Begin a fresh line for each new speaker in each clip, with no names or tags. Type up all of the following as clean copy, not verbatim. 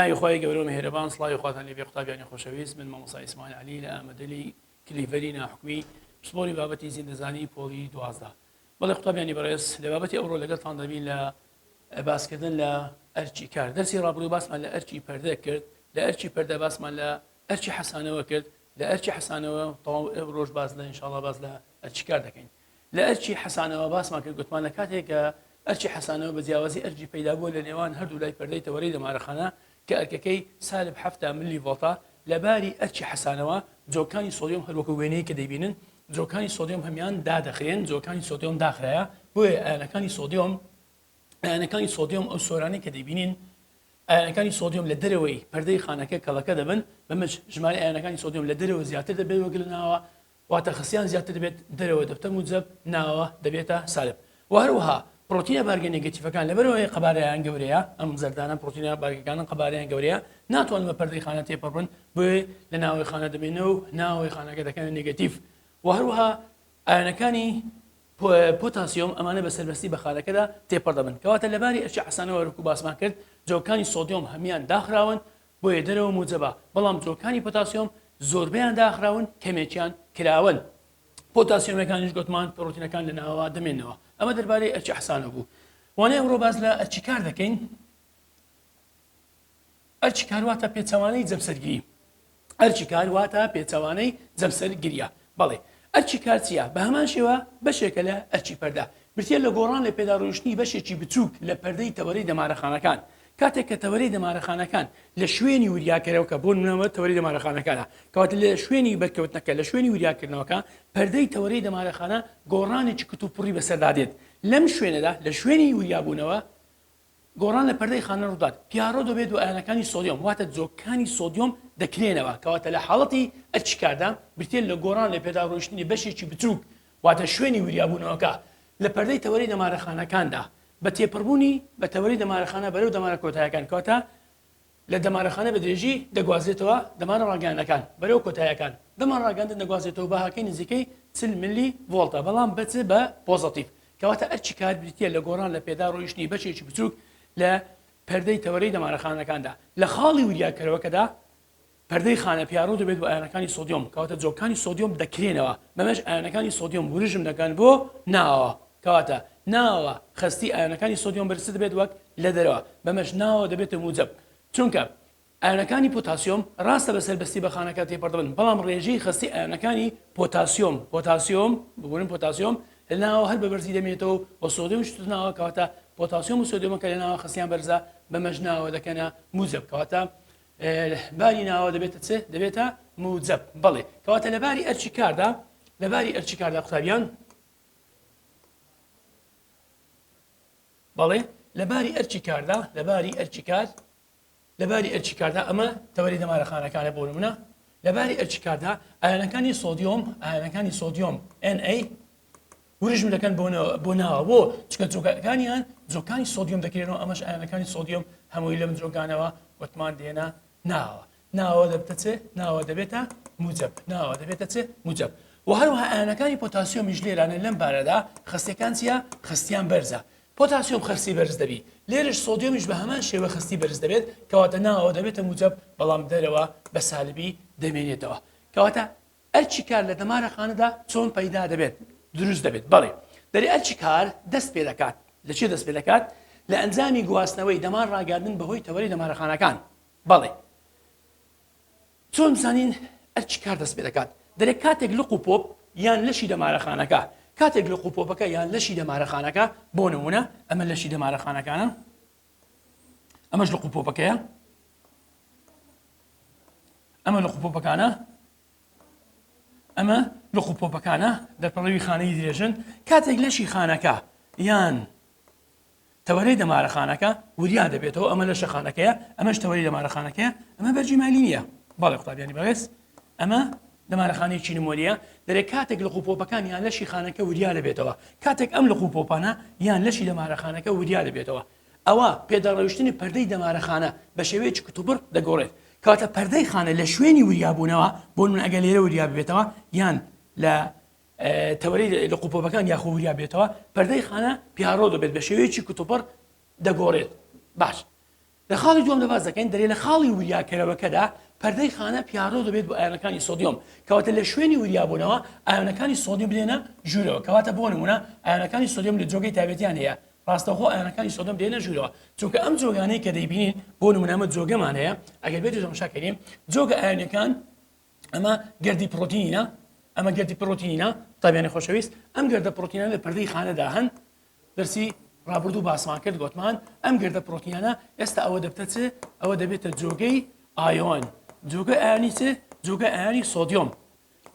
ناوی خوای گەورە و میهرەبان سڵاوی خواتان لێبێ قوتابیانی خۆشەویست من مامۆستا ئیسماعیل عەلی لە ئامەدەلی کلیڤەری ناحکومی پسپۆری بابەتی زیندەزانی پۆڵی 12 بەڵێ قوتابیانی بەڕێز لە بابەتی ئەوڕۆ لەگەڵتان دەبین لە باسکردن لە ئەرچی کار دەرسی ڕابروو باسمان لە ئەرچی پەردە کرد لە ئەرچی پەردە باسمان لە ئەرچی حەسانەوە کرد لە ئەرچی حەسانەوە تەواو ڕۆژ باس لە ئینشاڵا باس لە ئەرچی کار دەکەین لە ئەرکی حەسانەوە باسمان کرد گوتمان لە کاتێک کە ئەرکی حەسانەوە بە جیاوازی ئەرکی پەیدابووە لە نێوان هەردوو لای پەردەی تەوەرەی دەمارەخانە کە ئەرکەکەی سالب 70 ملی ڤۆڵتە لە باری ئەرکی حەسانەوە جۆکانی سۆدیۆم هەروەکو وێنەی کە دەیبینن جۆکانی سۆدیۆم هەمیان دادەخرێن جۆکانی سۆدیۆم داخرایە بۆیە ئایۆنەکانی سۆدیۆم ئایۆنەکانی سۆدیۆم ئەو سۆرانەی کە دەیبینین ئایۆنەکانی سۆدیۆم لە دەرەوەی پەردەی خانەکە کەڵەکە دەبن بەمەش ژمارە ئایۆنەکانی سۆدیۆم لە دەرەوە زیاتر دەبێت وەک لە ناوە واتە خەستیان زیاتر دەبێت دەرەوە دەبتە موجەب ناوە دەبێتە سالب وە هەروەها پڕۆتینە بارگە نێگەتیفەکان لەبەرئەوەی قەبارەیان گەورەیە ئەم زەردانە پڕۆتینە بارگەکانن قەبارەیان گەورەیە ناتوانن بە پەردەی خانە تێپەڕ بن بۆیە لە ناوەوەی خانە دەمێنەوە و ناوەوەی خانەکە دەکەنە نێگەتیف وە هەروەها ئایۆنەکانی پۆتاسیۆم ئەمانە بە سەربەستی بە خانەکەدا تێپەڕ دەبن کەواتە لەباری ئەرکی عەسانەوە وەکو باسمان کرد جۆکانی سۆدیۆم هەمیان داخراون بۆیە دەرەوە موجەبە، بەڵام جۆکانی پۆتاسیۆم زۆربەیان داخراون کەمێکیان کراوەن. پۆتاسیۆمەکانیش گۆتمان پڕۆتینەکان لە ناوەوە دەمێنەوە. ئەمە دەربارەی ئەرکی حەسانەوە بوو. وانەی ئەمڕۆ باس لە ئەرکی کار دەکەین. ئەرکی کار واتە پێچەوانەی جەمسەرگیری. ئەرکی کار واتە پێچەوانەی جەمسەرگیریە. بەڵێ ئەرکی کار چییە؟ بە هەمان شێوە بەشێکە لە ئەرکی پەردە. بریتییە لە گۆڕان لە پێداڕۆیشتنی بەشێکی بچووک لە پەردەی تەوەرەی دەمارەخانەکان. کاتێک کە تەوەرەی دەمارەخانەکان لە شوێنی وریاکەرەوەکە، بۆ نموونە تەوەرەی دەمارەخانەکانە، کەواتە لە شوێنی بەرکەوتنەکە، لە شوێنی وریاکردنەوەکە، پەردەی تەوەرەی دەمارەخانە گۆڕانێکی کتوپڕی بەسەردا دێت. لەم شوێنەدا، لە شوێنی وریابوونەوە، گۆڕان لە پەردەی خانە ڕوودات، پیاڕۆ دەبێت و ئایۆنەکانی سۆدیۆم واتە جۆکانی سۆدیۆم دەکرێنەوە، کەواتە لە حاڵەتی ئەرکی کاردا بریتییە لە گۆڕان لە پێداڕۆیشتنی بەشێکی بچووک واتە شوێنی وریابوونەوەکە لە پەردەی تەوەرەی دەمارەخانەکاندا بە تێپەڕبوونی بە تەوەرەی دەمارەخانە بەرەو دەمارە کۆتایەکان کەواتە لە دەمارەخانە بە درێژی دەگوازرێتەوە دەمارە ڕاگەیاندنەکان بەرەو کۆتایەکان دەمار ڕاگەاندن دەگوازێتەوە بەهاکەی نزیکەی 40 ملی ڤۆڵتە بەڵام بە چ بە پۆزەتیڤ کەواتە ئەرکی کار بریتییە لە گۆڕان لە پێدا ڕۆیشتنی بەشێکی بچووک لە پەردەی تەوەرەی دەمارەخانەکاندا لە خاڵی وریاکەرەوەکەدا پەردەی خانە پیاڕۆ دەبێت بۆ ئایۆنەکانی سۆدیۆم کەواتە جۆکانی سۆدیۆم دەکرێنەوە بەمەش ئایۆنەکانی سۆدیۆم ورژم دەکەن بۆ ناوەوە کەواتە ناوەوە خەستی ئایۆنەکانی سۆدیۆم بەرزتر دەبێت وەک لە دەرەوە بەمەش ناوەوە دەبێتە موجەب چونکە ئایۆنەکانی پۆتاسیۆم ڕاستە بە سەربەستی بە خانەکە تێپەڕ دەبن، بەڵام ڕێژەی خەستی ئایۆنەکانی پۆتاسیۆم، پۆتاسیۆم، ببورن پۆتاسیۆم، لە ناوەوە هەر بە بەرزی دەمێنێتەوە و سۆدیۆمیش چووتە ناوەوە، کەواتە پۆتاسیۆم و سۆدیۆمەکە لە ناوەوە خەستیان بەرزە، بەمەش ناوەوە دەکەنە موجەب، کەواتە باری ناوەوە دەبێتە چ؟ دەبێتە موجەب. بەڵێ، کەواتە لە باری ئەرکی کاردا، لە باری ئەرکی کاردا قوتابیان، بەڵێ، لە باری ئەرکی کاردا، لە باری ئەرکی کار، لە باری ئەرکی کاردا ئەمە تەوەری دەمارەخانەکانە بۆ نمونە لە باری ئەرکی کاردا ئایۆنەکانی سۆدیۆم ئایۆنەکانی سۆدیۆم Na ورژم دەکەن بۆ بۆ ناوە بۆ چکە جۆگەکانیان جۆکانی سۆدیۆم دەکرێنەوە ئەمەش ئایۆنەکانی سۆدیۆم هەمووی لەم جۆگانەوە وتمان دێنە ناوە ناوە دەبتە چ ناوە دەبێتە موجب ناوە دەبێتە چ موجب و هەروەها ئایۆنەکانی پۆتاسیۆمیش لێرانە لەم بارەدا خستەکان چییە خستیان بەرزە پۆتاسیۆم خەستی بەرز دەبی لێرەش سۆدیۆمیش بە هەمان شێوە خەستی بەرز دەبێت کەواتە ناوەوە دەبێتە موجەب بەڵام دەرەوە بە سالبی دەمێنێتەوە کەواتە ئەرکی کار لە دەمارە خانەدا چۆن پەیدا دەبێت دروست دەبێت بەڵێ دەرێ ئەرکی کار دەست پێ دەکات لە چێ دەست پێ دەکات لە ئەنجامی گواستنەوەی دەمار ڕاگەاندن بەهۆی تەوەری دەمارەخانەکان بەڵێ چۆن بزانین ئەرکی کار دەست پێ دەکات؟ دەرێ کاتێک لق و پۆپ یان لەشی دەمارەخانەکە کاتێک لق و پۆپەکە یان لەشی دەمارەخانەکە بۆ نمونە ئەمە لەشی دەمارەخانەکانە ئەمەش لق و پۆپەکەیە ئەمە لق و پۆپەکانە ئەمە لق و پۆپەکانە دەرپەڕەوی خانەی درێژن کاتێک لەشی خانەکە یان تەوەرەی دەمارەخانەکە وریا دەبێتەوە، ئەمە لەشە خانەکەیە، ئەمەش تەوەرەی دەمارەخانەکەیە، ئەمە بەرگی مالی نییە. بەڵێ قوتابیانی بەڕێز، ئەمە دەمارەخانەیەکی نمۆلییە، دەرێ کاتێک لق و پۆپەکان یان لەشی خانەکە وریا دەبێتەوە، کاتێک ئەم لق و پۆپانە یان لەشی دەمارەخانەکە وریا دەبێتەوە، ئەوا پێداڕەویشتنی پەردەی دەمارەخانە بە شێوەیەکی کتوپڕ دەگۆڕێت. کەواتە پەردەی خانە لە شوێنی وریابوونەوە، بۆ نموونە ئەگەر لێرە وریا ببێتەوە یان لە تەوەرەی لق و پۆپەکان یاخۆ وریا بێتەوە پەردەی خانە پیاڕۆ دەبێت بە شێوەیەکی کوتوپڕ دەگۆڕێت باش. لە خاڵی دووەمدا باس دەکەین دەرێ لە خاڵی وریاکەرەوەکەدا پەردەی خانە پیاڕەو دەبێت بۆ ئایۆنەکانی سۆدیۆم، کەواتە لە شوێنی وریابوونەوە ئایۆنەکانی سۆدیۆم بدێنە ژوورەوە، کەواتە بۆ نموونە ئایۆنەکانی سۆدیۆم لە جۆگەی تایبەتیان هەیە ڕاستەوخۆ ئایۆنەکانی سۆدیۆم دێنە ژوورەوە، چونکە ئەم جۆگانەی کە دەیبینین بۆ نموونە ئەمە جۆگەمان هەیە ئەگەر بێت تەماشا کەین جۆگە ئایۆنەکان ئەمە گەردی پرۆتینینە ئەمە گەردی پرۆتینینە قوتابیانی خۆشەویست ئەم گەردە پرۆتینانە لە پەردەی خانەدا هەن دەرسی ڕابردوو باسمان کرد گوتمان ئەم گەردە پرۆتینانە ئێستا ئەوە دەبتە چ ئەوە دەبێتە جۆگەی ئایۆن جۆگە ئایۆنی چ جۆگە ئایۆنی سۆدیۆم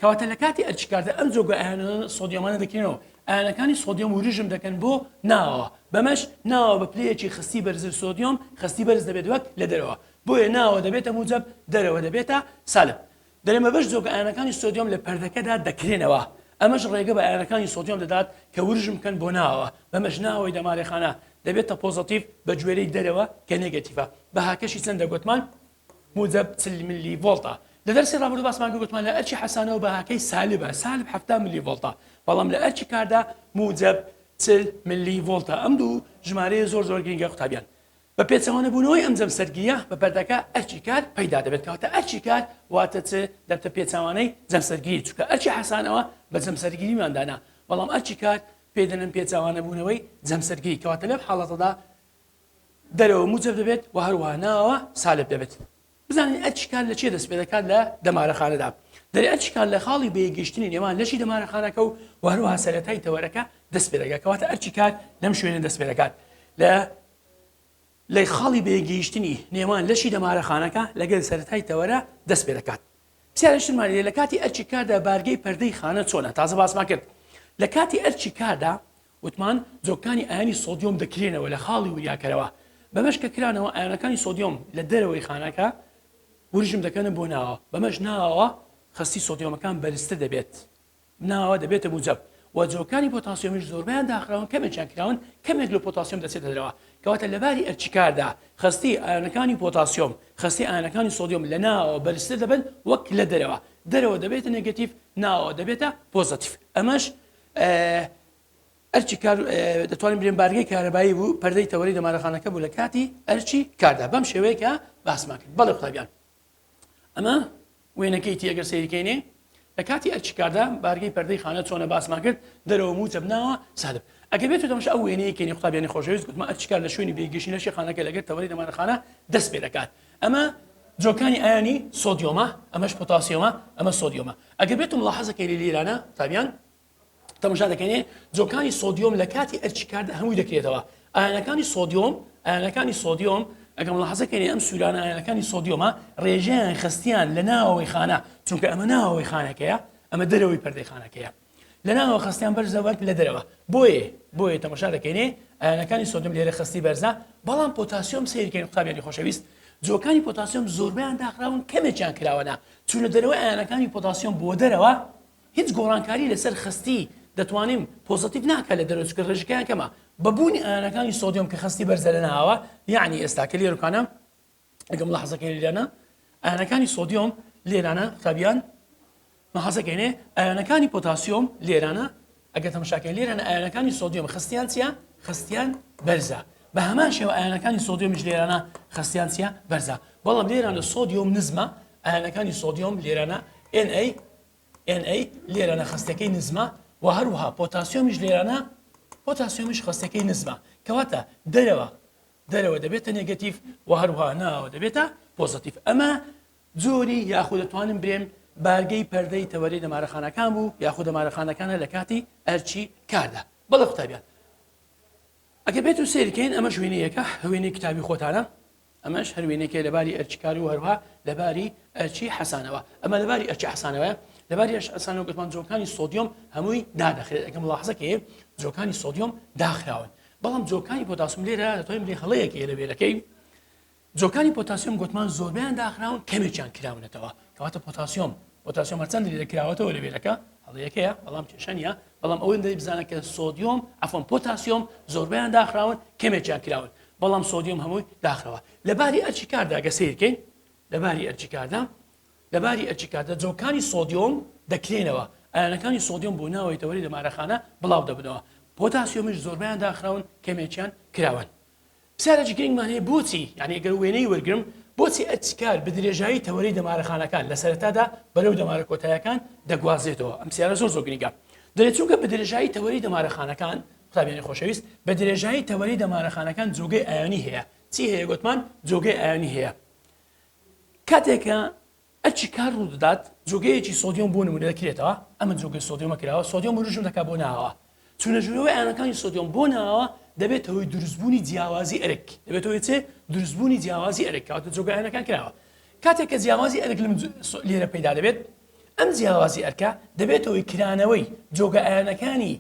کەواتە لە کاتی ئەرچی کاردا ئەم جۆگە ئایۆنە سۆدیۆمانە دەکرێنەوە ئایۆنەکانی سۆدیۆم ورژم دەکەن بۆ ناوە بەمەش ناوە بە پلەیەکی خستی بەرزر سۆدیۆم خستی بەرز دەبێت وەک لە دەرەوە بۆیە ناوە دەبێتە موجەب دەرەوە دەبێتە سالب. دەرێ مەبەش جۆگە ئایۆنەکانی سۆدیۆم لە پەردەکەدا دەکرێنەوە، ئەمەش ڕێگە بە ئایۆنەکانی سۆدیۆم دەدات کە ورژم بکەن بۆ ناوەوە، بەمەش ناوەوەی دەمارەخانە دەبێتە پۆزەتیڤ بە گوێرەی دەرەوە کە نێگەتیڤە. بەهاکەشی چەندە گۆتمان؟ موجەب 40 ملی ڤۆڵتە. لە دەرسی ڕابردوو باسمان کرد گۆتمان لە ئەرکی حەسانەوە بەهاکەی سالبە، سالب 70 ملی ڤۆڵتە، بەڵام لە ئەرکی کاردا موجەب 40 ملی ڤۆڵتە. ئەم دوو ژمارەیە زۆر زۆر گرینگە قوتابیان. بە پێچەوانە بوونەوەی ئەم جەمسەرگیریە بە پەردەکە ئەرکی کار پەیدا دەبێت کەواتە ئەرکی کار واتە چ دەبتە پێچەوانەی جەمسەرگیری چونکە ئەرکی حەسانەوە بە جەمسەرگیریمان دانا بەڵام ئەرکی کار پێ دەنن پێچەوانە بوونەوەی جەمسەرگیری کەواتە لەم حاڵەتەدا دەرەوە موجەب دەبێت و هەروەها ناوە سالب دەبێت. بزانین ئەرکی کار لە چێ دەست پێ دەکات لە دەمارەخانەدا دەرێ ئەرکی کار لە خاڵی بەیەکگەیشتنی نێوان لەشی دەمارەخانەکە و و هەروەها سەرەتای تەوەرەکە دەست پێ دەکات کەواتە ئەرکی کار لەم شوێنە دەست پێ دەکات لە لە خاڵی بەیەکگەیشتنی نێوان لەشی دەمارەخانەکە لەگەل سەرەتای تەوەرە دەست پێ دەکات پرسیارێکی ترمان لێ لە کاتی ئەرکی کاردا بارگەی پەردەی خانە چۆنە تازە باسمان کرد لە کاتی ئەرکی کاردا وتمان جۆگەکانی ئایۆنی سۆدیۆم دەکرێنەوە لە خاڵی وریاکەرەوە، بەمەش کە کرانەوە ئایۆنەکانی سۆدیۆم لە دەرەوەی خانەکە ورژم دەکەنە بۆ ناوە، بەمەش ناوە خەستی سۆدیۆمەکان بەرزتر دەبێت، ناوە دەبێتە موجەب و جۆگەکانی پۆتاسیۆمیش زۆربەیان داخراون کەمێکیان کراون کەمێک لە پۆتاسیۆم دەچێتە دەرەوە، کەواتە لەباری ئەرکیکاردا خەستی ئایۆنەکانی پۆتاسیۆم خەستی ئایۆنەکانی سۆدیۆم لە ناوەوە بەرزتر دەبن وەک لە دەرەوە، دەرەوە دەبێتە نێگەتیڤ ناوەوە دەبێتە پۆزەتیڤ ئەمەش ئەرکی کار دەتوانین بلێن بارگەی کارەبایی بوو پەردەی تەوەری دەمارەخانەکە بوو لە کاتی ئەرکی کاردا بەم شێوەیە کە باسمان کرد بەڵێ قوتابیان ئەمە وێنەکەی تی ئەگەر سەیرکەینێ لە کاتی ئەرکی کاردا بارگەی پەردەی خانە چۆنە باسمان کرد دەرەوە موجەب ناوە سالب ئەگەر بێت تەماشا ئەو وێنەیە کەینی قوتابیانی خۆشەویست گوتمە ئەرکی کار لە شوێنی بێگەشتنی لەشی خانەکە لەگەر تەوەری دەمارەخانە دەست پێ دەکات ئەمە جۆکانی ئایۆنی سۆدیۆمە ئەمەش پۆتاسیۆمە ئەمە سۆدیۆمە ئەگەر بێت ملاحەزەکەی لێرانە قوتابیان تەماشا دەکەینێ جۆکانی سۆدیۆم لە کاتی ئەرکی کاردا هەمووی دەکرێتەوە ئایۆنەکانی سۆدیۆم ئایۆنەکانی سۆدیۆم ئەگەر ملاحەزەکەینێ ئەم سوورانە ئایۆنەکانی سۆدیۆمە ڕێژەیان خستیان لە ناوەوەی خانە چونکە ئەمە ناوەوەی خانەکەیە ئەمە دەرەوەی پەردەی خانەکەیە لە ناوە خستیان بەرزە وەک لە دەرەوە بۆیە بۆیە تەماشا دەکەینێ ئایۆنەکانی سۆدیۆم لێرە خستی بەرزە بەڵام پۆتاسیۆم سیرکەین قوتابیانی خۆشەویست جۆکانی پۆتاسیۆم زۆربیان داخراون کەمێکیان کراوەنا چونە دەرەوەی ئایۆنەکانی پۆتاسیۆم بۆ دەرەوە هیچ گۆڕانکاری لەسەر خەستی دەتوانین پۆزەتیڤ ناکات لە دەرەوە چونکە ڕێژەکەیان کەمە بە بوونی ئایۆنەکانی سۆدیۆم کە خەستی بەرزە لە ناوە یعنی ئێستا کە لێرەکانە ئەگەم لاحەزەکەی لێرانە ئایۆنەکانی سۆدیۆم لێرانە قوتابیان مەحەزەکەینێ ئایۆنەکانی پۆتاسیۆم لێرانە ئەگەر تەماشاکەین لێرانە ئایۆنەکانی سۆدیۆم خستیان چییە خستیان بەرزە بە هەمان شێوە ئایۆنەکانی سۆدیۆمیش لێرانە خستیان چییە بەرزە بەڵام لێرانە سۆدیۆم نزمە ئایۆنەکانی سۆدیۆم لێرانە Na Na لێرانە خەستەکەی نزمە و هەروەها پۆتاسیۆمیش لێرانە پۆتاسیۆمیش خەستەکەی نزمە کەواتە دەرەوە دەرەوە دەبێتە نێگەتیڤ و هەروەها ناوە دەبێتە پۆزەتیڤ ئەمە جۆری یاخود دەتوانم برێم بارگەی پەردەی تەوەری دەمارەخانەکان بوو یاخود دەمارەخانەکانە لە کاتی ئەرچی کاردا بەڵێ قوتابیان ئەگەر بێت و سەیرکەین ئەمەش وێنەیەکە وێنەی کتابی خۆتانە ئەمەش هەر وێنەیەکە لەباری ئەرکی کار و هەروەها لەباری ئەرکی حەسانەوە ئەمە لەباری ئەرکی حەسانەوەیە لەباری ئەرکی حەسانەوە گوتمان جۆکانی سۆدیۆم هەمووی دادەخرێت ئەگەر ملاحەزەکەی جۆکانی سۆدیۆم داخراون بەڵام جۆکانی پۆتاسیۆم لێرە دەتوانین بڵێین هەڵەیەک هەیە لە وێنەکەی جۆکانی پۆتاسیۆم گوتمان زۆربەیان داخراون کەمێکیان کراونەتەوە کەواتە پۆتاسیۆم پۆتاسیۆم هەرچەند لێرە کراوەتەوە لە وێنەکە هەڵەیەکەیە بەڵام کێشە نییە بەڵام ئەوەی دەی بزانە کە سۆدیۆم عەفوەن پۆتاسیۆم زۆربەیان داخراون کەمێکیان کراون بەڵام سۆدیۆم هەمووی داخراوە لە باری ئەرکی کاردا گە سیرکەین لە باری ئەرکی کاردا لە باری ئەرکی کاردا جۆکانی سۆدیۆم دەکرێنەوە ئایۆنەکانی سۆدیۆم بۆ ناوەوەی تەوەری دەمارەخانە بڵاو دەبنەوە پۆتاسیۆمیش زۆربەیان داخراون کەمێکیان کراون. پرسیارێکی گرنگمان هەیە بۆچی یعنی ئەگەر وێنەی وەرگرم بۆچی ئەرکی کار بە درێژایی تەوەرەی دەمارەخانەکان لە سەرەتادا بەرەو دەمارە کۆتایەکان دەگوازێتەوە؟ ئەم پرسیارە زۆر زۆر گرنگە. دەڵێت چونکە بە درێژایی تەوەرەی دەمارەخانەکان، قوتابیانی خۆشەویست، بە درێژایی تەوەرەی دەمارەخانەکان جۆگەی ئایۆنی هەیە. چی هەیە گوتمان؟ جۆگەی ئایۆنی هەیە. کاتێک کە ئەرکی کار ڕوودەدات، جۆگەیەکی سۆدیۆم بۆ نموونە دەکرێتەوە، ئەمە جۆگەی سۆدیۆمە کراوە، سۆدیۆم وروژم دەکات بۆ ناوەوە. چوونە ژوورەوەی ئایۆنەکانی سۆدیۆم بۆ ناوەوە دەبێتە هۆی دروستبوونی جیاوازی ئەرک، دەبێتە هۆی چ؟ دروستبوونی جیاوازی ئەرک، کەواتە جۆگە ئایۆنەکان کراوە. کاتێک کە جیاوازی ئەرک لەم لێرە پەیدا دەبێت، ئەم جیاوازی ئەرکە دەبێتە هۆی کرانەوەی جۆگە ئایۆنەکانی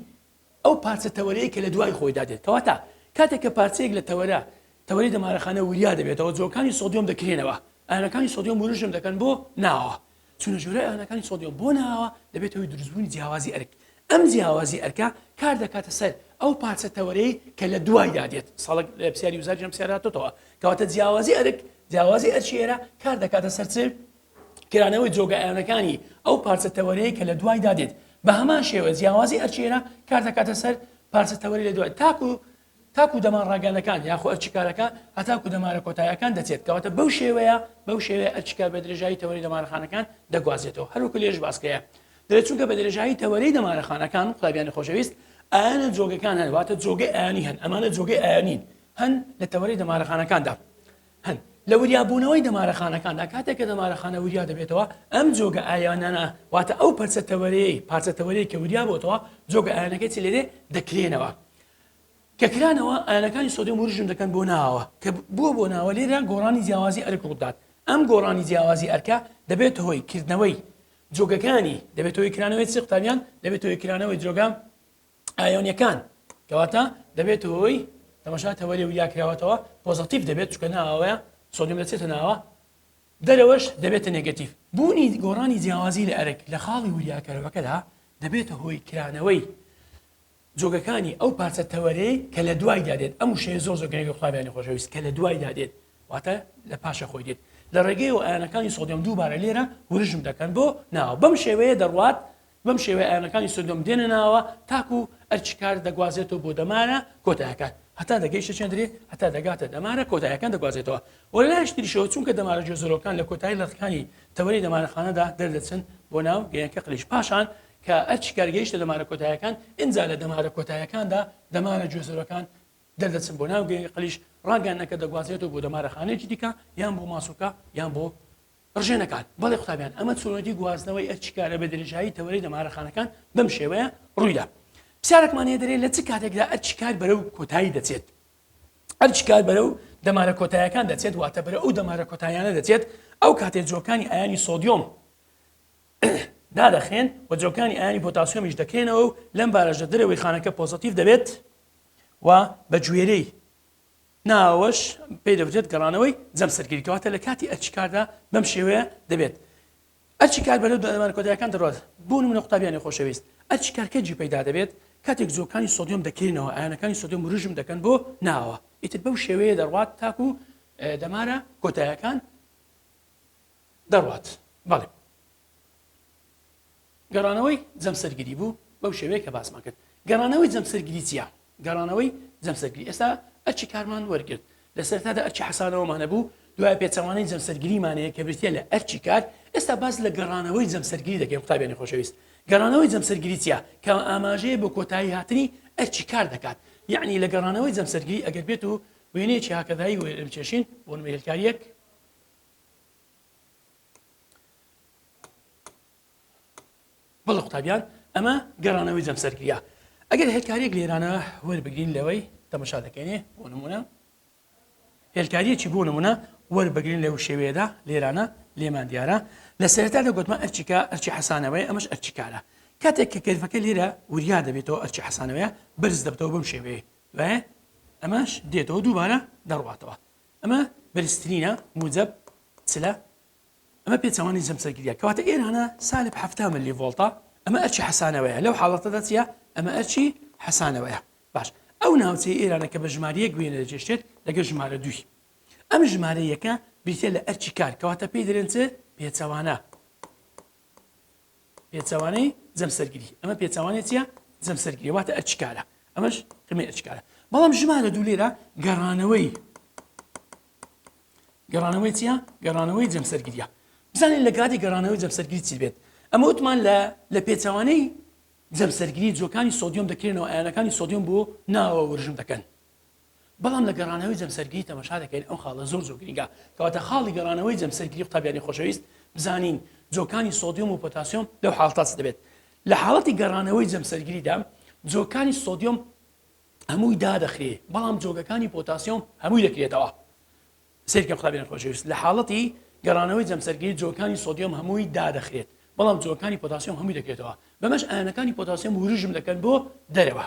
ئەو پارچە تەوەرەیە کە لە دوای خۆیدا دێت. کەواتە کاتێک کە پارچەیەک لە تەوەرە تەوەرەی دەمارەخانە وریا دەبێتەوە، جۆگەکانی سۆدیۆم دەکرێنەوە، ئایۆنەکانی سۆدیۆم وروژم دەکەن بۆ ناوەوە. چوونە ژوورەوەی ئایۆنەکانی سۆدیۆم بۆ ناوەوە دەبێتە هۆی دروستبوونی جیاوازی ئەرک. ئەم جیاوازی ئەرکە کار دەکاتە سەر ئەو پارچە تەوەرەی کە لە دوایدا دێت. ساڵێک لە پرسیاری وزاری ئەم پرسیارە هاتۆتەوە. کەواتە جیاوازی ئەرک، جیاوازی ئەرکی ئێرە کار دەکاتە سەر چ؟ کرانەوەی جۆگە ئایۆنەکانی ئەو پارچە تەوەرەیە کە لە دوایدا دێت. بە هەمان شێوە جیاوازی ئەرکی ئێرە کار دەکاتە سەر پارچە تەوەرەی لە دوای تاکو تاکو دەمار ڕاگەیاندەکان یاخۆ ئەرکی کارەکە هەتاکو دەمارە کۆتایەکان دەچێت. کەواتە بەو شێوەیە بەو شێوەیە ئەرکی کار بە درێژایی تەوەرەی دەمارەخانەکان دەگوازێتەوە. هەروەکو لێرەش باس کرایە دەڵێت چونکە بە درێژایی تەوەرەی دەمارەخانەکان قوتابیانی خۆشەویست ئایۆنە جۆگەکان هەن واتە جۆگەی ئایۆنی هەن ئەمانە جۆگەی ئایۆنین هەن لە تەوەرەی دەمارەخانەکاندا هەن. لە وریابوونەوەی دەمارەخانەکاندا، کاتێک کە دەمارەخانە وریا دەبێتەوە، ئەم جۆگە ئایۆنانە، واتە ئەو پەرچە تەوەرەیەی، پارچە تەوەرەیەی کە وریا بۆتەوە، جۆگە ئایۆنەکەی چی لێدێ؟ دەکرێنەوە. کە کرانەوە، ئایۆنەکانی سۆدیۆم وروژم دەکەن بۆ ناوەوە. کە بووە بۆ ناوە، لێرە گۆڕانی جیاوازی ئەرک ڕوودات. ئەم گۆڕانی جیاوازی ئەرکە دەبێتە هۆی کردنەوەی جۆگەکانی، دەبێتە هۆی کرانەوەی چی قوتابیان؟ دەبێتە هۆی کرانەوەی جۆگە ئایۆنیەکان کەواتە دەبێتە هۆی تەماشا تەوەری وریا کراوەتەوە پۆزەتیڤ دەبێت چونکە ناوەوەیە سۆدیۆم دەچێتە ناوە دەرەوەش دەبێتە نێگەتیڤ بوونی گۆڕانی جیاوازی لە ئەرک لە خاڵی وریاکەرەوەکەدا دەبێتە هۆی کرانەوەی جۆگەکانی ئەو پارچە تەوەرەی کە لە دوایدا دێت ئەم وشەیە زۆر زۆر گرنگە قوتابیانی خۆشەویست کە لە دوایدا دێت واتە لە پاشە خۆی دێت لە ڕێگەیەوە ئایۆنەکانی سۆدیۆم دووبارە لێرە ورژم دەکەن بۆ ناوە بەم شێوەیە دەڕوات بەم شێوەیە ئایۆنەکانی سۆدیۆم دێنە ناوە تاکو ئەرکی کار دەگوازێتەوە بۆ دەمارە کۆتایەکان هەتا دەگەیشتە چێندرێ هەتا دەگاتە دەمارە کۆتایەکان دەگوازێتەوە و لە لایەکی تریشەوە چونکە دەمارە گوێزەرەوەکان لە کۆتایی لەتەکانی تەوەری دەمارەخانەدا دەردەچن بۆ ناو گەیەنکە قلیش پاشان کە ئەرکی کار گەیشتە دەمارە کۆتایەکان ئینجا لە دەمارە کۆتایەکاندا دەمارە گوێزەرەکان دەردەچن بۆ ناو گەیەنکە قلیش ڕاگەیاندنەکە دەگوازرێتەوە بۆ دەمارەخانەیەکی دیکە یان بۆ ماسولکە یان بۆ ڕژێنەکان، بەڵێ قوتابیان ئەمە چۆنێتی گواستنەوەی ئەرکی کارە بە درێژایی تەوەرەی دەمارەخانەکان بەم شێوەیە ڕوویدا. پرسیارێکمان هەیە دەرێ لە چ کاتێکدا ئەرکی کار بەرەو کۆتایی دەچێت؟ ئەرکی کار بەرەو دەمارە کۆتایەکان دەچێت واتە بەرەو ئەو دەمارە کۆتایانە دەچێت ئەو کاتێ جۆکانی ئایانی سۆدیۆم دادەخرێن و جۆکانی ئایانی پۆتاسیۆمیش دەکرێنەوە و لەم بارەشدا دەرەوەی خانەکە پۆزەتیڤ دەبێت و بە گوێرەی ناوەش پێی دەوترێت گەڕانەوەی جەمسەرگیری، کەواتە لە کاتی ئەرکی کاردا بەم شێوەیە دەبێت. ئەرکی کار بەرەو دەمارە کۆتایەکان دەڕوات. بۆ نمونە قوتابیانی خۆشەویست، ئەرکی کار کەجی پەیدا دەبێت؟ کاتێک جۆکانی سۆدیۆم دەکرێنەوە، ئایۆنەکانی سۆدیۆم وروژم دەکەن بۆ ناوە. ئیتر بەو شێوەیە دەڕوات تاکو دەمارە کۆتایەکان دەڕوات. بەڵێ. گەڕانەوەی جەمسەرگیری بوو بەو شێوەیە کە باسمان کرد. گەڕانەوەی جەمسەرگیری چییە؟ گەڕانەوەی جەمسەرگیری ئێستا ئەرکی کارمان وەرگرت لە سەرەتادا ئەرکی حەسانەوەمان هەبوو دوای پێچەوانەی جەمسەرگیریمان هەیە کە بریتییە لە ئەرکی کار ئێستا باس لە گەڕانەوەی جەمسەرگیری دەکەین قوتابیانی خۆشەویست گەڕانەوەی جەمسەرگیری چییە کە ئاماژەیە بۆ کۆتایی هاتنی ئەرکی کار دەکات یعنی لە گەڕانەوەی جەمسەرگیری ئەگەر بێت و وێنەیەکی هاکەدایی وەربکێشین بۆ نموونە هێلکارییەک بەڵێ قوتابیان ئەمە گەڕانەوەی جەمسەرگریە ئەگەر هێلکاریەک لێرانە وەربگرین لەوەی تەمەشا دەکەینێ بۆ نمونە هێلکاریەکی بۆ نمونە وەربگرین لەو شێوەیەدا لێرانە لێمان دیارە لە سەرەتادا گوتمان ئەرچیکە ئەرچی حەسانەوەی ئەمەش ئەرچیکارە کاتێک کە کەرفەکە لێرە وریا دەبێتەوە ئەرچی حەسانەوەیە بەرز دەبتەوە بەم شێوەیە وایە ئەمەش دێتەوە دووبارە دەڕواتەوە ئەمە بەرزترینە موجب چلە ئەمە پێچەوانەی جەمسەرگیریە کەواتە ئێرانە سالب 70 ملی ڤۆڵتە ئەمە ئەرکی حەسانەوەیە لەو حاڵەتەدا چییە ئەمە ئەرکی حەسانەوەیە باش ئەو ناوچەی ئێرانە کە بە ژمارە یەک وێنە دەکێشێت لەگەڵ ژمارە دووی ئەم ژمارە یەکە بریتە لە ئەرکی کار کەواتە پێی دەرێن چ پێچەوانە پێچەوانەی جەمسەرگیری ئەمە پێچەوانەی چییە جەمسەرگیری واتە ئەرکی کارە ئەمەش قیمەی ئەرکی کارە. بەڵام ژمارە دوو لێرە گەڕانەوەی گەڕانەوەی چییە؟ گەڕانەوەی جەمسەرگریە. بزانین لە کاتی گەڕانەوەی جەمسەرگری چی بێت. ئەمە وتمان لە لە پێچەوانەی جەمسەرگری جۆکانی سۆدیۆم دەکرێنەوە ئایۆنەکانی سۆدیۆم بۆ ناوەوە ورژم دەکەن. بەڵام لە گەڕانەوەی جەمسەرگری تەمەشا دەکەین ئەم خاڵە زۆر زۆر گرنگە کەواتە خاڵی گەڕانەوەی جەمسەرگری قوتابیانی خۆشەویست بزانین جۆکانی سۆدیۆم و پۆتاسیۆم لەو حاڵەتە چ دەبێت لە حاڵەتی گەڕانەوەی جەمسەرگریدا جۆکانی سۆدیۆم هەمووی دادەخرێ بەڵام جۆگەکانی پۆتاسیۆم هەمووی دەکرێتەوە. سەیرکەن قوتابیانی خۆشەویست لە حاڵەتی گەڕانەوەی جەمسەرگیری جۆگەکانی سۆدیۆم هەمووی دادەخرێت بەڵام جۆگەکانی پۆتاسیۆم هەمووی دەکرێتەوە بەمەش ئایۆنەکانی پۆتاسیۆم ورژم دەکەن بۆ دەرەوە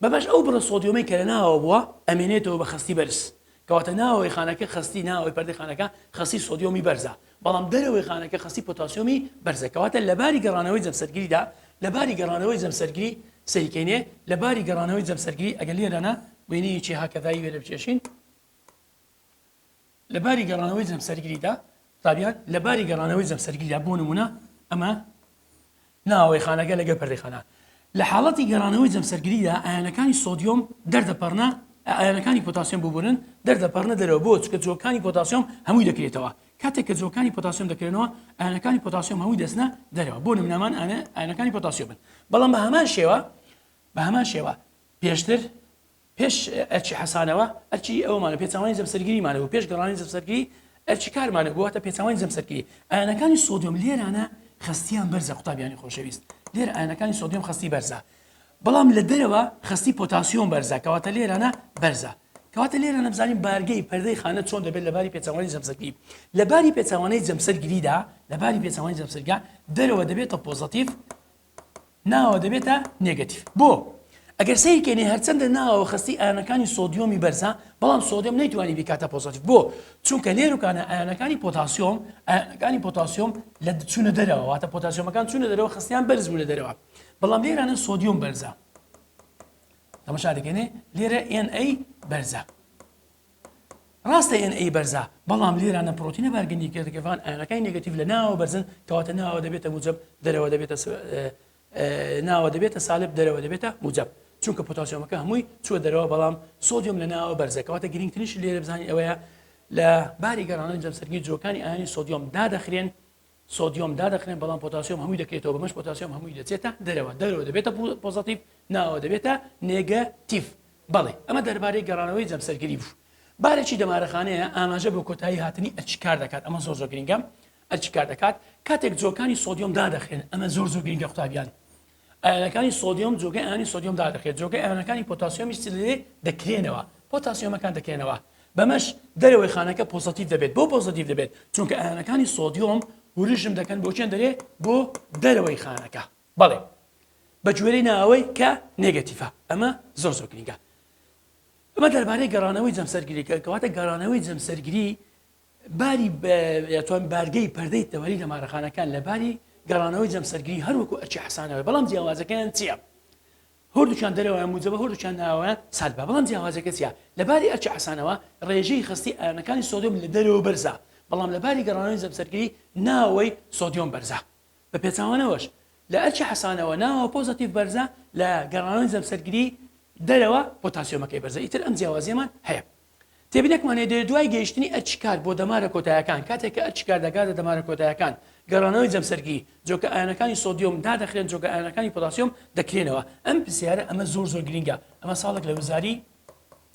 بەمەش ئەو بڕە سۆدیۆمەی کە لە ناوەوە بووە ئەمێنێتەوە بە خەستی بەرز کەواتە ناوەوەی خانەکە خەستی ناوەوەی پەردەی خانەکە خەستی سۆدیۆمی بەرزە بەڵام دەرەوەی خانەکە خەستی پۆتاسیۆمی بەرزە کەواتە لە باری گەڕانەوەی جەمسەرگیریدا لە باری گەڕانەوەی جەمسەرگیری سەیرکەینێ لە باری گەڕانەوەی جەمسەرگیری ئەگەر لێرەنا وێنەیەکی هاکەدایی وێنە بکێشین لە باری گەڕانەوەی جەمسەرگیریدا قوتابیان لە باری گەڕانەوەی جەمسەرگیریدا بۆ نمونە ئەمە ناوەوەی خانەکە لەگەڵ پەردەی خانە لە حاڵەتی گەڕانەوەی جەمسەرگیریدا ئایۆنەکانی سۆدیۆم دەردەپەڕنە ئایۆنەکانی پۆتاسیۆم ببورن دەردەپەڕنە دەرەوە بۆ چکە جۆکانی پۆتاسیۆم هەمووی دەکرێتەوە کاتێک کە جۆکانی پۆتاسیۆم دەکرێنەوە ئایۆنەکانی پۆتاسیۆم هەمووی دەچنە دەرەوە بۆ نمونەمان ئایۆنەکانی پۆتاسیۆمن بەڵام بە هەمان شێوە بە هەمان شێوە پێشتر پێش ئەرکی حەسانەوە ئەرکی ئەوەمانە پێچەوانەی جەمسەرگیریمانە بوو پێش گەڕانی جەمسەرگیری ئەرکی کارمانە بوو واتە پێچەوانەی جەمسەرگیری ئایۆنەکانی سۆدیۆم لێرانە خەستیان بەرزە قوتابیانی خۆشەویست لێرە ئایۆنەکانی سۆدیۆم خەستی بەرزە بەڵام لە دەرەوە خەستی پۆتاسیۆم بەرزە کەواتە لێرانە بەرزە کەواتە لێرانە بزانین بارگەی پەردەی خانە چۆن دەبێت لەباری پێچەوانەی جەمسەرگیری لەباری پێچەوانەی جەمسەرگیریدا لەباری پێچەوانەی جەمسەرگا دەرەوە دەبێتە پۆزەتیڤ ناوەوە دەبێتە نێگەتیڤ. بۆ؟ ئەگەر سەیر کەینێ هەرچەندە ناوەوە خەستی ئایۆنەکانی سۆدیۆمی بەرزە بەڵام سۆدیۆم نەیتوانی بیکاتە پۆزەتیڤ. بۆ؟ چونکە لێروکانە ئایۆنەکانی پۆتاسیۆم ئایۆنەکانی پۆتاسیۆم لە چوونە دەرەوە واتە پۆتاسیۆمەکان چوونە دەرەوە خەستیان بەرز بوو لە دەرەوە بەڵام لێرانە سۆدیۆم بەرزە تەماشا دەکەینێ لێرە Na بەرزە ڕاستە Na بەرزە، بەڵام لێرانە پرۆتینە بارگرانییەکان ئایۆنەکانی نێگەتیڤ لە ناوەوە بەرزن، کەواتە ناوەوە دەبێتە موجەب، دەرەوە دەبێتە ناوە دەبێتە سالب، دەرەوە دەبێتە موجەب. چونکە پۆتاسیۆمەکە هەمووی چووە دەرەوە، بەڵام سۆدیۆم لە ناوەوە بەرزە. کەواتە گرنگترین شت لێرە بزانین ئەوەیە لە باری گەڕانەوەی جەمسەرگیری جۆکانی ئایۆنی سۆدیۆم دادەخرێن، سۆدیۆم دادەخرێن بەڵام پۆتاسیۆم هەمووی دەکرێتەوە بەمەش پۆتاسیۆم هەمووی دەچێتە دەرەوە دەرەوە دەبێتە پۆزەتیڤ ناوە دەبێتە نێگەتیڤ بەڵێ ئەمە دەربارەی گەڕانەوەی جەمسەرگیری بوو بارێکی دەمارەخانەیە ئاماژە بۆ کۆتایی هاتنی ئەرکی کار دەکات ئەمە زۆر زۆر گرنگە ئەرکی کار دەکات کاتێک جۆکانی سۆدیۆم دادەخرێن ئەمە زۆر زۆر گرنگە قوتابیان ئایۆنەکانی سۆدیۆم جۆگەی ئایۆنی سۆدیۆم دادەخرێت جۆگەی ئایۆنەکانی پۆتاسیۆمیش لێ دەکرێنەوە پۆتاسیۆمەکان دەکرێنەوە بەمەش دەرەوەی خانەکە پۆزەتیڤ دەبێت بۆ پۆزەتیڤ دەبێت چونکە ئایۆنەکانی سۆدیۆم ورژم دەکەن بۆ چێن دەرێ بۆ دەرەوەی خانەکە بەڵێ بە گوێرەی ناوەوەی کە نێگەتیفە ئەمە زۆر زۆر گرنگە ئەمە دەربارەی گەڕانەوەی جەمسەرگری کەواتە گەڕانەوەی جەمسەرگری باری یاتوان بارگەی پەردەی تەوەری دەمارەخانەکان لە باری گەڕانەوەی جەمسەرگری هەروەکو ئەرکی حەسانەوە بەڵام جیاوازەکەیان چییە؟ هەردووکیان دەرەوەیان موجەبە هەردووکیان ناوەوەیان سالبە بەڵام جیاوازەکە چییە؟ لە باری ئەرکی حەسانەوە ڕێژەی خەستی ئایۆنەکانی سۆدیۆم لە دەرەوە بەرزە بەڵام لە باری گەڕانەوەی جەمسەرگری ناوەوەی سۆدیۆم بەرزە بە پێچەوانەوەش لە ئەرکی حەسانەوە ناوەوە پۆزەتیڤ بەرزە لە گەڕانەوەی جەمسەرگری دەرەوە پۆتاسیۆمەکەی بەرزە ئیتر ئەم جیاوازیەمان هەیە. تێبینێکمان هەیە دەێت دوای گەیشتنی ئەرکی کار بۆ دەمارە کۆتایەکان کاتێک کە ئەرکی کار دەگاتە دەمارە کۆتایەکان گەڕانەوەی جەمسەرگی جۆگە ئایۆنەکانی سۆدیۆم دادەخرێن جۆگە ئایۆنەکانی پۆتاسیۆم دەکرێنەوە ئەم پرسیارە ئەمە زۆر زۆر گرینگە ئەمە ساڵێک لە وزاری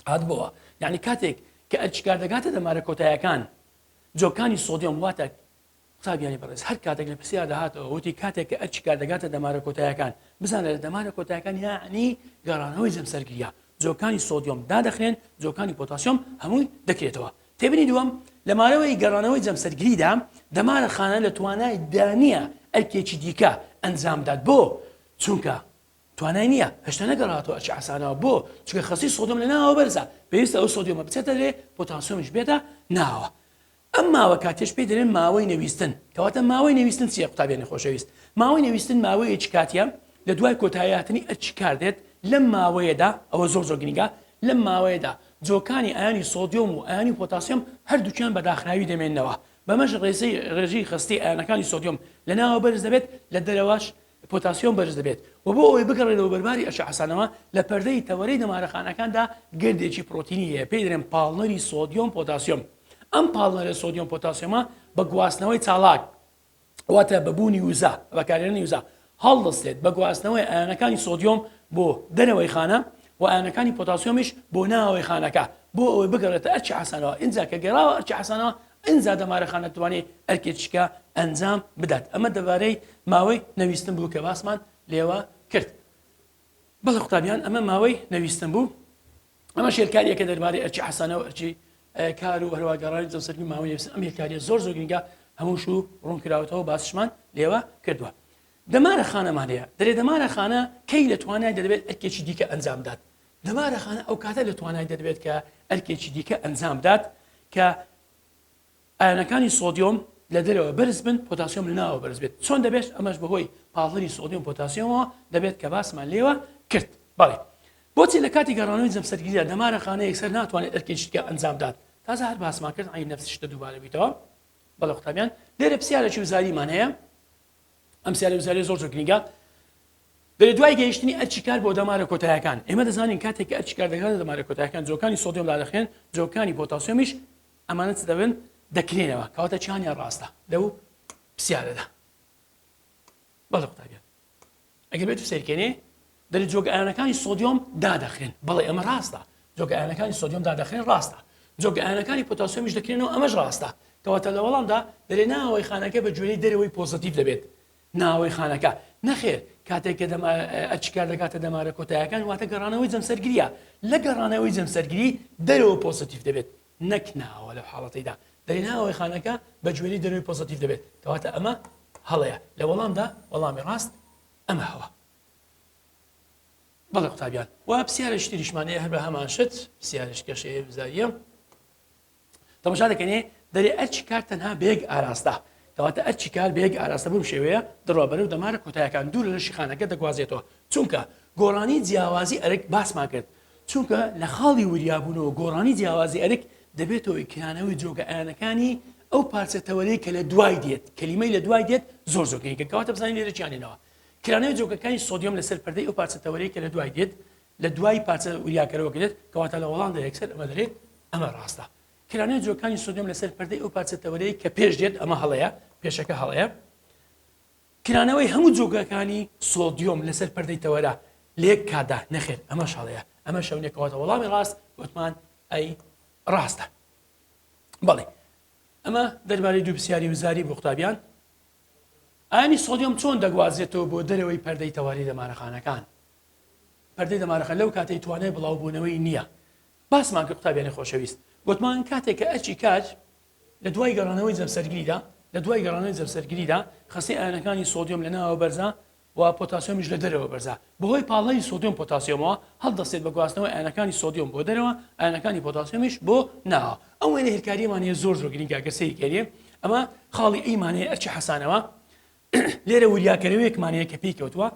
هاتبۆوە یعنی کاتێک کە ئەرکی کار دەگاتە دەمارە کۆتایەکان جۆکانی سۆدیۆم واتە قوتابیانی بەڕێز هەر کاتێک لە پرسیار دەهاتەوە وتی کاتێک کە ئەرکی کار دەگاتە دەمارە کۆتایەکان بزانە لە دەمارە کۆتایەکان یعنی گەڕانەوەی جەمسەرگریە جۆکانی سۆدیۆم دادەخرێن جۆکانی پۆتاسیۆم هەمووی دەکرێتەوە تێبینی دووەم لە ماوەی گەڕانەوەی جەمسەرگریدا دەمارە خانە لە توانای دانیە ئەرکێکی دیکە ئەنجامدات بۆ چونکە توانای نییە هێشتا نەگەڕاتەوە ئەرکی حەسانەوە بۆ چونکە خەستی سۆدیۆم لە ناوەوە بەرزە پێویستە ئەو سۆدیۆمە بچێتە لێ پۆتاسیۆمیش بێتە ناوە ئەم ماوە کاتیەش پێی دەلێن ماوەی نەویستن، کەواتە ماوەی نەویستن چیە قوتابیانی خۆشەویست؟ ماوەی نەویستن ماوەیەکی کاتیە لە دوای کۆتایی هاتنی ئەرکی کار دێت، لەم ماوەیەدا ئەوە زۆر زۆر گرینگە لەم ماوەیەدا جۆکانی ئایۆنی سۆدیۆم و ئایۆنی پۆتاسیۆم هەردووکیان بە داخراوی دەمێننەوە بەمەش ڕێژەی ڕێژەی خەستی ئایۆنەکانی سۆدیۆم لە ناوە بەرز دەبێت لە دەرەوەش. پۆتاسیۆم بەرز دەبێت و بۆ ئەوەی بگەڕێنەوە بەرباری ئەرکی حەسانەوە لە پەردەی تەوەرەی دەمارەخانەکاندا گردێکی پرۆتینی هەیە پێی دەڵێن پاڵنەری سۆدیۆم پۆتاسیۆم. ئەم پاڵنەرە سۆدیۆم پۆتاسیۆمە بە گواستنەوەی چاڵاک واتە بە بوونی وزە، بە بەکارهێنانی وزە هەڵدەستێت بە گواستنەوەی ئایۆنەکانی سۆدیۆم بۆ دەرەوەی خانە و ئایۆنەکانی پۆتاسیۆمیش بۆ ناوەوەی خانەکە بۆ ئەوەی بگەڕێتە ئەرکی حەسانەوە ئینجا کە گەڕاوە ئەرکی حەسانەوە ئینجا دەمارە خانە توانێت ئەرکێکیکە ئەنجام بدات. ئەمە دەربارەی ماوەی نەویستن بوو کە باسمان لێوە کرد. بەڵێ قوتابیان ئەمە ماوەی نەویستن بوو. ئەمە شێرکاریەکە دەربارەی ئەرکی حەسانە و ئەرکی کار و هەروە گەڕانی جەمسەرگی ماوەی نەویستن. ئەم هێلکاریە زۆر زۆر گرنگە هەمووش و ڕوون کراوەتەوە باسشمان لێوە کردووە. دەمارە خانەمان هەیە دەرێ دەمارە خانە کەی لە توانای دەبێت ئەرکێکی دیکە ئەنجام بدات. دەمارە خانە ئەو کاتە لە توانای دەبێت کە ئەرکێکی دیکە ئەنجام بدات کە ئایۆنەکانی سۆدیۆم لە دەرەوە بەرز بن، پۆتاسیۆم لە ناوەوە بەرز بێت. چۆن دەبێت؟ ئەمەش بەهۆی پاڵنەری سۆدیۆم پۆتاسیۆمەوە دەبێت کە باسمان لێوە کرد. بەڵێ. بۆچی لە کاتی گەڕانەوەی جەمسەرگیریدا دەمارە خانە یەکسەر ناتوانێت ئەرکێکی دیکە ئەنجام بدات؟ تازە هەر باسمان کرد عەین نەفس شتە دووبارە بیتەوە. بەڵێ قوتابیان، لێرە پرسیارێکی وزاریمان هەیە. ئەم پرسیارە وزاریە زۆر زۆر گرنگە. دەرێ دوای گەیشتنی ئەرکی کار بۆ دەمارە کۆتایەکان، ئێمە دەزانین کاتێک کە ئەرکی کار دەگاتە دەمارە کۆتایەکان جۆکانی سۆدیۆم دادەخرێن، جۆکانی پۆتاسیۆمیش ئەمانە چ دەبن؟ دەکرێنەوە. کەواتە چیانیان ڕاستە لەو پرسیارەدا؟ بەڵێ قوتابیان ئەگەر بێت و سەیرکەنێ دەرێ جۆگە ئایۆنەکانی سۆدیۆم دادەخرێن. بەڵێ ئەمە ڕاستە، جۆگە ئایۆنەکانی سۆدیۆم دادەخرێن ڕاستە، جۆگە ئایۆنەکانی پۆتاسیۆمیش دەکرێنەوە ئەمەش ڕاستە. کەواتە لە وەڵامدا دەرێ ناوەوەی خانەکە بە گوێرەی دەرەوەی پۆزەتیڤ دەبێت. ناوەوەی خانەکە نەخێر کاتێک کە ئەرکی کار دەگاتە دەمارە کۆتایەکان واتە گەڕانەوەی جەمسەرگریە لە گەڕانەوەی جەمسەرگری دەرەوە پۆزەتیڤ دەبێت نەک ناوە لەو حاڵەتەیدا دەری ناوەوەی خانەکە بە گوێرەی دەرەوەی پۆزەتیڤ دەبێت کەواتە ئەمە هەڵەیە لە وەڵامدا وەڵامی ڕاست ئەمە هەوە. بەڵێ قوتابیان و پرسیارێکی تریشمان هەیە هەر بە هەمان شت پرسیارێکی کەش هەیە بزاریە تەماشا دەکەنێ دەرێ ئەرکی کار تەنها بە یەک ئاراستە کەواتە ئەرکی کار بە یەک ئاراستە بەم شێوەیە دەڕوا بەرەو دەمارە کۆتایەکان دوور لە لەشی خانەکە دەگوازێتەوە چونکە گۆڕانی جیاوازی ئەرک باسمان کرد چونکە لە خاڵی وریابوونەوە گۆڕانی جیاوازی ئەرک دەبێتەوەی کرانەوەی جۆگە ئایۆنەکانی ئەو پارچە تەوەرەی کە لە دوای دێت کەلیمەی لە دوای دێت زۆر زۆر گرنگە کەواتە بزانین لێرە چیانێنەوە کرانەوەی جۆگەکانی سۆدیۆم لەسەر پەردەی ئەو پارچە تەوەرەی کە لە دوای دێت لە دوای پارچە وریاکەرەوە کە دێت کەواتە لە وەڵامدا یەکسەر ئەمە دەرێت ئەمە ڕاستە کرانەوەی جۆگەکانی سۆدیۆم لەسەر پەردەی ئەو پارچە تەوەرەی کە پێش دێت ئەمە هەڵەیە پێشەکە هەڵەیە کرانەوەی هەموو جۆگەکانی سۆدیۆم لەسەر پەردەی تەوەرە لێک کاتدا نەخێر ئەمەش هەڵەیە ئەمە شەونێکەوەتە وەڵامی ڕاست وتمان ئەی ڕاستە بەڵێ ئەمە دەربارەی دوو پرسیاری وزاری بۆ قوتابیان ئایۆنی سۆدیۆم چۆن دەگوازرێتەوە بۆ دەرەوەی پەردەی تەواری دەمارەخانەکان پەردەی دەمارەخە لەو کاتەی توانای بڵاوبوونەوەی نییە باسمان کرد قوتابیانی خۆشەویست گوتمان کاتێک کە ئەرکی کار لە دوای گەڕانەوەی جەمسەرگریدا لە دوای گەڕانەوەی جەمسەرگریدا خەستی ئایۆنەکانی سۆدیۆم لە ناوە بەرزە و پۆتاسیۆمیش لە دەرەوە بەرزە بەهۆی پاڵنەری سۆدیۆم پۆتاسیۆمەوە هەڵدەستێت بە گواستنەوەی ئایۆنەکانی سۆدیۆم بۆ دەرەوە ئایۆنەکانی پۆتاسیۆمیش بۆ ناوە ئەم وێنە هێلکاریەمان هەیە زۆر زۆر گرنگە گەر سەیری کەین ئەمە خاڵی A مان هەیە ئەرکی حەسانەوە لێرە وریاکەرەوەیەکمان هەیە کە پێی کەوتووە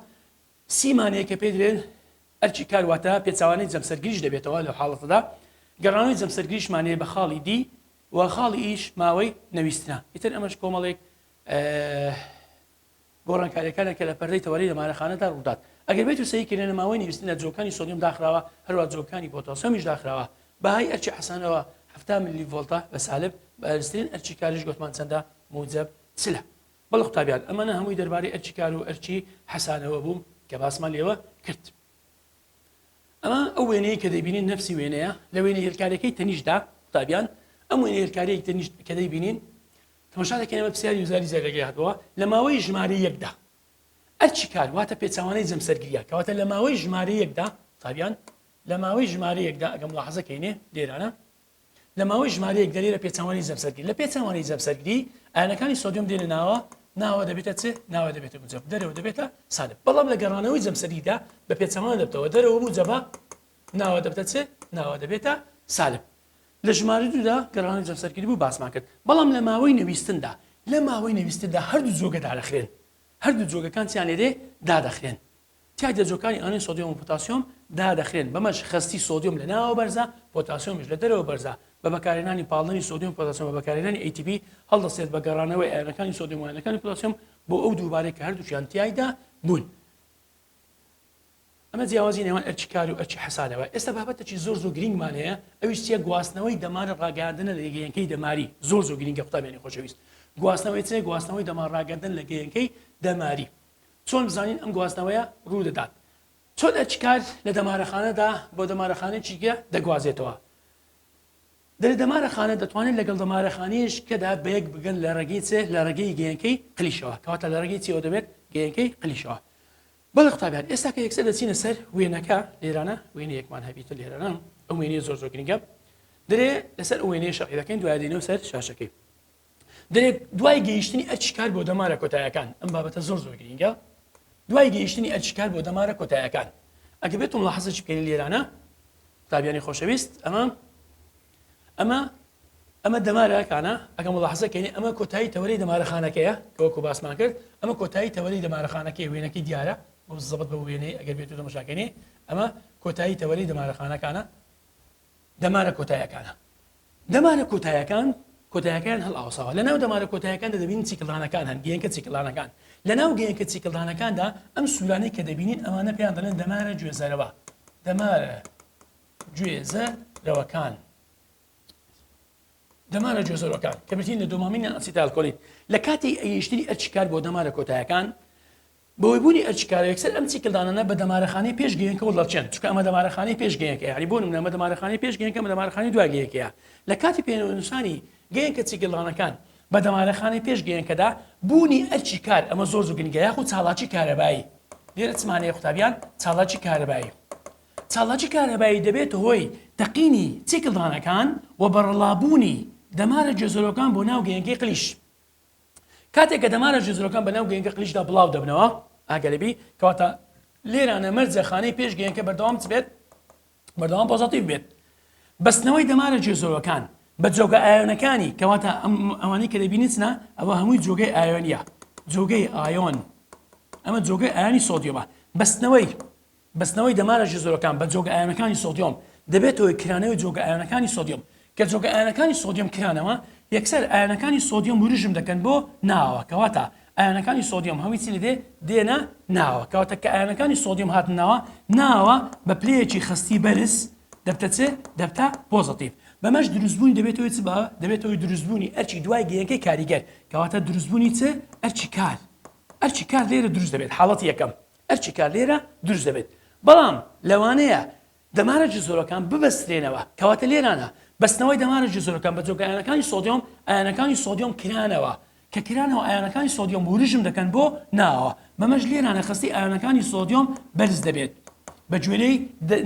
C مان هەیە کە پێی دەلێن ئەرکی کار واتە پێچەوانەی جەمسەرگریش دەبێتەوە لەو حاڵەتەدا گەڕانەوەی جەمسەرگریشمان هەیە بە خاڵی D و خاڵی E ش ماوەی نەویستنە ئیتر ئەمەش کۆمەڵێک گۆڕانکاریەکانە کە لە پەردەی تەوەرەی دەمارەخانەدا ڕوودات ئەگەر بێت و سەیری کەین لە ماوەی نەویستندا جۆگەکانی سۆدیۆم داخراوە هەروە جۆگەکانی پۆتاسیۆمیش داخراوە بەهای ئەرکی حەسانەوە 70 ملی ڤۆڵتە بە سالب بەرزترین ئەرکی کاریش گۆتمان چەندە موجب چلە بەڵێ قوتابیان ئەمانە هەمووی دەربارەی ئەرکی کار و ئەرکی حەسانەوە بوو کە باسمان لێوە کرد. ئەمە ئەو وێنەیە کە دەیبینین نەفسی وێنەیە لە وێنە هێلکاریەکەی تەنیشتدا قوتابیان ئەم وێنە هێلکاریەی تەنیشت کە دەیبینین تەماشا دەکەین ئەمە پرسیاری وزاری زەرەگەی هاتووە لە ماوەی ژمارە یەکدا ئەرکی کار واتە پێچەوانەی جەمسەرگریە کەواتە لە ماوەی ژمارە یەکدا قوتابیان لە ماوەی ژمارە یەکدا ئەگەم ملاحەزە کەینێ لێرانە لە ماوەی ژمارەیەک دەرێ لە پێچەوانەی جەمسەرگری لە پێچەوانەی جەمسەرگری ئایۆنەکانی سۆدیۆم دێنە ناوە ناوە دەبێتە چ ناوە دەبێتە موجەب دەرەوە دەبێتە سالب بەڵام لە گەڕانەوەی جەمسەریدا بە پێچەوانە دەبتەوە دەرەوە موجەبە ناوە دەبتە چ ناوە دەبێتە سالب لە ژمارە دوودا گەڕانەوەی جەمسەرگری بوو باسمان کرد بەڵام لە ماوەی نەویستندا لە ماوەی نەویستندا هەردوو جۆگە دادەخرێن هەردوو جۆگەکان چیان لێ دێ دادەخرێن تیایدا جۆکانی ئایۆنی سۆدیۆم و پۆتاسیۆم دادەخرێن، بەمەش خەستی سۆدیۆم لە ناوەوە بەرزە، پۆتاسیۆمیش لە دەرەوە بەرزە. بە بەکارهێنانی پاڵنەری سۆدیۆم پۆتاسیۆم بە بەکارهێنانی ATP هەڵدەستێت بە گەڕانەوەی ئایۆنەکانی سۆدیۆم و ئایۆنەکانی پۆتاسیۆم بۆ ئەو دووبارەی کە هەردووکیان تیایدا بوون. ئەمە جیاوازی نێوان ئەرکی کار و ئەرکی حەسانەوە. ئێستا بابەتەکی زۆر زۆر گرینگمان هەیە ئەویش چیە گواستنەوەی دەمار ڕاگەیاندنە لە گەیەنکەی دەماری زۆر زۆر گرینگە قوتابیانی خۆشەویست گواستنەوەی چیە گواستنەوەی دەمار ڕاگەندن لە گەیەنکەی دەماری چۆن بزانین ئەم گواستنەوەیە ڕوو دەدات چۆن ئەرکی کار لە دەمارەخانەدا بۆ دەمارەخانەیەکی دیکە دەگوازێتەوە دەرێ دەمارەخانە دەتوانێت لەگەڵ دەمارەخانەیەشکەدا بەیەک بگەن لە ڕێگەی چ لە ڕێگەی گەیەنکەی قلیشەوە کەواتە لە ڕێگەی چیەوە دەبێت گەیەنکەی قلیشەوە بەڵێ قوتابیان ئێستا کە یەکسەر دەچینە سەر وێنەکە لێرانە وێنەیەکمان هەبیتە لێرانە ئەو وێنەیە زۆر زۆر گرنگە دەرێ لەسەر ئەو وێنەیە شەرحی دەکەین دوای دێنەوە سەر شاشەکەی دەرێ دوای گەیشتنی ئەرکی کار بۆ دەمارە کۆتایەکان ئەم بابەتە زۆر زۆر گرنگە دوای گەیشتنی ئەرکی کار بۆ دەمارە کۆتایەکان ئەگە بێت ملاحەزە بکەین لێرانە قوتابیانی خۆشەویست ئەمە ئەمە ئەمە دەمارەکانە ئەگە ملاحەزە کەین ئەمە کۆتایی تەوەرەی دەمارەخانەکەیە کە وەکو باسمان کرد ئەمە کۆتایی تەوەرەی دەمارەخانەکەی وێنەکەی دیارە بۆ زەبت بە وێنەی ئەگەر بێت و تەماشاکەینێ ئەمە کۆتایی تەوەرەی دەمارەخانەکانە دەمارە کۆتایەکانە دەمارە کۆتایەکان کۆتایەکان هەڵئاوساوە لە ناو دەمارە کۆتایەکاندا دەبینین چیکڵدانەکان هەن گەیەنکە چیکڵدانەکان لە ناو گەیەنکە چیکڵدانەکاندا ئەم سوورانەی کە دەبینین ئەمانە پێیان دەڵێن دەمارە گوێزەرەوە دەمارە گوێزەرەوەکان دەمارە گوێزەرەوەکان کە بریتین لە دۆمامین یان ئەسیتایلکۆلین لە کاتی گەیشتنی ئەرکی کار بۆ دەمارە کۆتایەکان بەهۆی بوونی ئەرکی کارە یەکسەر ئەم چیکلدانانە بە دەمارەخانەی پێش گەیەنکەوە دەڵچێن چونکە ئەمە دەمارەخانەی پێش گەیەنکە یانی بۆ نمونە ئەمە دەمارەخانەی پێش گەیەنکە ئەمە دەمارەخانەی دوای گەیەنکەیە لە کاتی پێنووسانی گەیەنکە چیکلدانەکان بە دەمارەخانەی پێش گەیەنکەدا بوونی ئەرکی کار ئەمە زۆر زۆر گرنگە یاخود چاڵاکی کارەبایی لێرە چمان هەیە قوتابیان چاڵاکی کارەبایی چالاکی کارەبایی دەبێتە هۆی تەقینی چیکلدانەکان و بەڕەڵابوونی دەمارە گوێزەرەوەکان بۆ ناو گەیەنکەی قلیش. کاتێک کە دەمارە گوێزەرەوەکان بە ناو گەیەنکە قلیشدا بڵاو دەبنەوە، ئاگەرەبی، کەواتە لێرانە مەرجە خانەی پێش گەیەنکە بەردەوام چ بێت؟ بەردەوام پۆزەتیڤ بێت. بەستنەوەی دەمارە گوێزەرەوەکان بە جۆگە ئایۆنەکانی، کەواتە ئەوانەی کە دەبینی چنە؟ ئەوە هەمووی جۆگەی ئایۆنیە. جۆگەی ئایۆن. ئەمە جۆگەی ئایۆنی سۆدیۆمە. بەستنەوەی بەستنەوەی دەمارە ژێزۆرەکان بە جۆگە ئایۆنەکانی سۆدیۆم دەبێتە هۆی کرانەوەی جۆگە ئایۆنەکانی سۆدیۆم. کە جۆگە ئایۆنەکانی سۆدیۆم کرانەوە، یەکسەر ئایۆنەکانی سۆدیۆم وروژم دەکەن بۆ ناوە. کەواتە ئایۆنەکانی سۆدیۆم هەمووی چی لێدێ؟ دێنە ناوە. کەواتە کە ئایۆنەکانی سۆدیۆم هاتنە ناوە، ناوە بە پلەیەکی خەستی بەرز دەبتە چ؟ دەبتە پۆزەتیڤ. بەمەش دروستبوونی دەبێتە هۆی چ؟ دەبێتە هۆی دروستبوونی ئەرکی دوای گەیەنکەی کاریگەر. کەواتە دروستبوونی چ؟ ئەرکی کار. ئەرکی کار لێرە دروست دەبێت. حاڵەتی یەکەم. ئەرکی کار لێرە دروست دەبێت بەڵام لەوانەیە دەمارە جزۆرەکان ببەسترێنەوە کەواتە لێرانە بەستنەوەی دەمارە جزۆرەکان بە جۆگە ئایۆنەکانی سۆدیۆم ئایۆنەکانی سۆدیۆم کرانەوە کە کرانەوە ئایۆنەکانی سۆدیۆم وروژم دەکەن بۆ ناوە بەمەش لێرانە خەستی ئایۆنەکانی سۆدیۆم بەرز دەبێت بە گوێرەی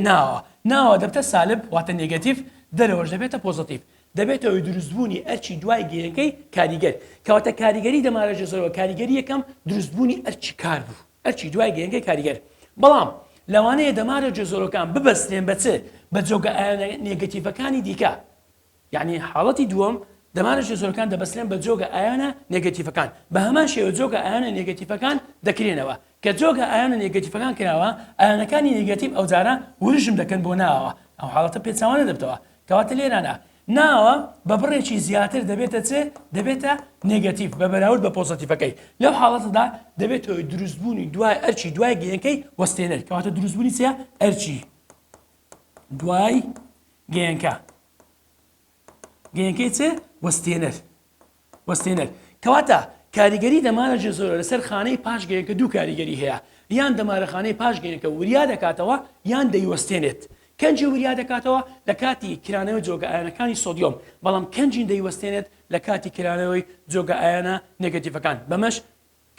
ناوە ناوە دەبتە سالب واتە نێگەتیڤ دەرەوەش دەبێتە پۆزەتیڤ دەبێتە هۆی دروستبوونی ئەرکی دوای گەیەنکەی کاریگەر. کەواتە کاریگەری دەمارە ژێزەرەوە کاریگەری یەکەم دروستبوونی ئەرکی کار بوو، ئەرکی دوای گەیەنکەی کاریگەر. بەڵام لەوانەیە دەمارە ژێزەرەکان ببەسترێن بە چ؟ بە جۆگە ئایۆنە نێگەتیڤەکانی دیکە. یەعنی حاڵەتی دووەم دەمارە ژێزەرەکان دەبەسترێن بە جۆگە ئایۆنە نێگەتیڤەکان. بە هەمان شێوە جۆگە ئایۆنە نێگەتیڤەکان دەکرێنەوە. کە جۆگە ئایۆنە نێگەتیڤەکان کراوە، ئایۆنەکانی نێگەتیڤ ئەوجارە وروژم دەکەن بۆ ناوە. ئەو حاڵەتە پێچەوانە دەبتەوە. کەواتە لێرانە ناوە بە بڕێکی زیاتر دەبێتە چ؟ دەبێتە نێگەتیڤ بە بەراورد بە پۆزەتیڤەکەی. لەو حاڵەتەدا دەبێتە هۆی دروستبوونی دوای ئەرکی دوای گەیەنکەی وەستێنەر. کەواتە دروستبوونی چیە؟ ئەرکی دوای گەیەنکە. گەیەنکەی چ؟ وەستێنەر. وەستێنەر. کەواتە کاریگەری دەمارە جێزۆرە لەسەر خانەی پاش گەیەنکە دوو کاریگەری هەیە، یان دەمارەخانەی پاش گەیەنکە وریا دەکاتەوە یان دەیوەستێنێت. کەنجی وریا دەکاتەوە لە کاتی کرانەوەی جۆگە ئایۆنەکانی سۆدیۆم، بەڵام کەنجین دەیوەستێنێت لە کاتی کرانەوەی جۆگە ئایۆنە نێگەتیڤەکان. بەمەش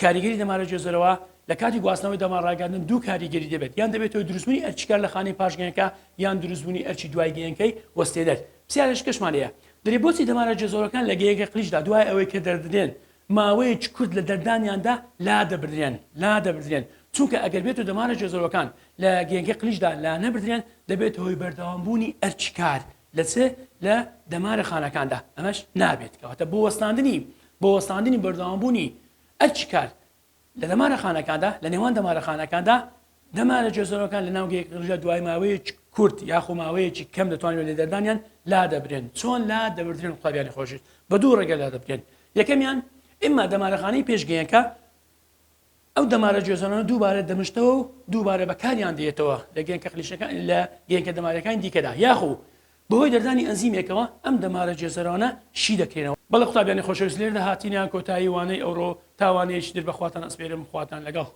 کاریگەری دەمارە گوێزەرەوە لە کاتی گواستنەوەی دەمار ڕاگەیاندن دوو کاریگەری دەبێت، یان دەبێتە هۆی دروستبوونی ئەرکی کار لە خانەی پاش گەیەنکە یان دروستبوونی ئەرکی دوای گەیەنکەی وەستێنەر. پرسیارێکیشمان هەیە دەرێ بۆچی دەمارە گوێزەرەکان لە گەیەنکە قلیشدا دوای ئەوەی کە دەردرێن ماوەیەکی کورت لە دەردانیاندا لادەبردرێن لادەبردرێن چونکە ئەگەر بێتو دەمارە گوێزەرەکان لە گەیەنکەی قلیشدا لانەبردرێن دەبێتە هۆی بەردەوامبوونی ئەرکی کار لە چ لە دەمارە خانەکاندا ئەمەش نابێت کەواتە بۆ وەستاندنی بۆ وەستاندنی بەردەوامبوونی ئەرکی کار لە دەمارە خانەکاندا لە نێوان دەمارە خانەکاندا دەمارە گوێزەرەکان لە ناو گەیەکە دوای ماوەیەکی کورت یاخۆ ماوەیەکی کەم دەتوانێت لە دەردانیان لا دەبرێن چۆن لا دەبردرێن قوتابیانی خۆشی بە دوو ڕێگە لا دەبرێن یەکەمیان ئیمما دەمارەخانەی پێشگەیەکە. ئەو دەمارە گوێزەرانە دووبارە دەمشتەوە و دووبارە بەکاریان دێتەوە لە گەنکە قلیشەکان لە گەنکە دەمارەکانی دیکەدا یاخو بەهۆی دەردانی ئەنزیمێکەوە ئەم دەمارە گوێزەرانە شی دەکرێنەوە. بەڵێ قوتابیانی خۆشەویست لێرەدا هاتینە کۆتایی وانەی ئەوڕۆ تا وانەیەکی تر بە خواتان ئەسپێرم خواتان لەگەڵ.